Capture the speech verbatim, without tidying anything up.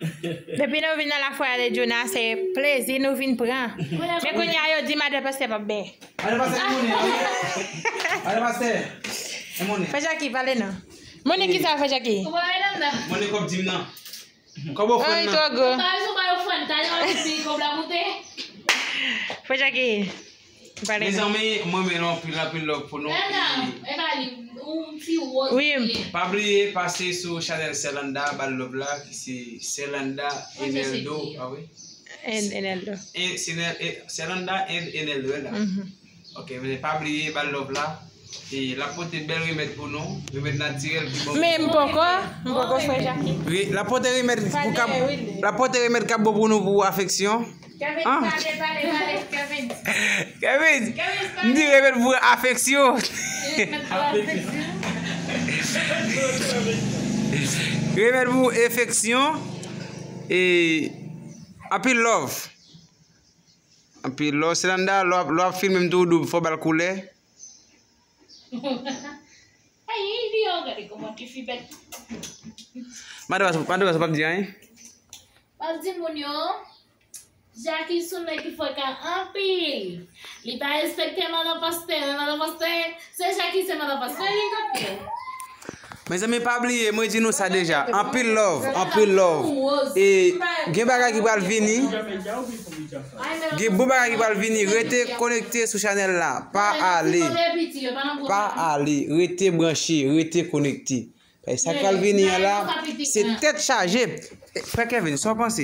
Depi nou vin nan Lafwaya de Djouna, se plezi nou vin pran. Men kounye a yo di madan pastè p ap bè. Madan pastè, e moun, wi. Madan pastè, e moun. Frè Jackie, pale non. Moun ki sa, Frè Jackie? Ou pa wè non nan. Moun kòb di m nan. Kòb ofrann nan. Ay, twò gwo. Ou pa bezwen bay ofrann, talè w ap di kòb la moute. Frè Jackie. Pale. Mezanmi, mwen renmen nou anpil, anpil love pou nou. Nana, e pa li, yon ti wòz. Wi. Pa bliye pase sou chanèl Sè Landa, ba l love la, ki se Sè Landa Eneldo, a wi. En-, Eneldo. E, se Nel-, e, Sè Landa and Eneldo, la. Mhm. Ok, men pa bliye, ba l love la. E l ap pote bèl remèd pou nou, remèd natirèl ki bon. Men m poko, m poko, Frè Jackie. Wi, l ap pote remèd pou k ap, l ap pote remèd k ap bon pou nou pou afeksyon. Kevin, ah, pale, pale, pale, Kevin. Kevin, Kevin, m di remèd pou afeksyon. Remèd pou afeksyon. Remèd pou afeksyon. E anpil love. Anpil love. Sè Landa, lè w ap, lè w ap filme m tou, dou, fò w ba l koulè. Ay, li an gade kòman tifi bèt. Madan Pastè, madan Pastè p ap di anyen. W ap di moun yo, Jackie se yon nèg ki frekan anpil. Li pa respekte madan pastè, men madan pastè, se Jackie se madan pastè, li konprann. Mezanmi, pa bliye, mwen di nou sa deja. Anpil love, anpil love. E gen bagay ki pral vini. Gen bon bagay ki pral vini. Rete konekte sou chanèl la. Pa ale. Pa ale. Rete branche, rete konekte. Sa k pral vini an la, se tèt chaje. Frè Kevin, sa w panse?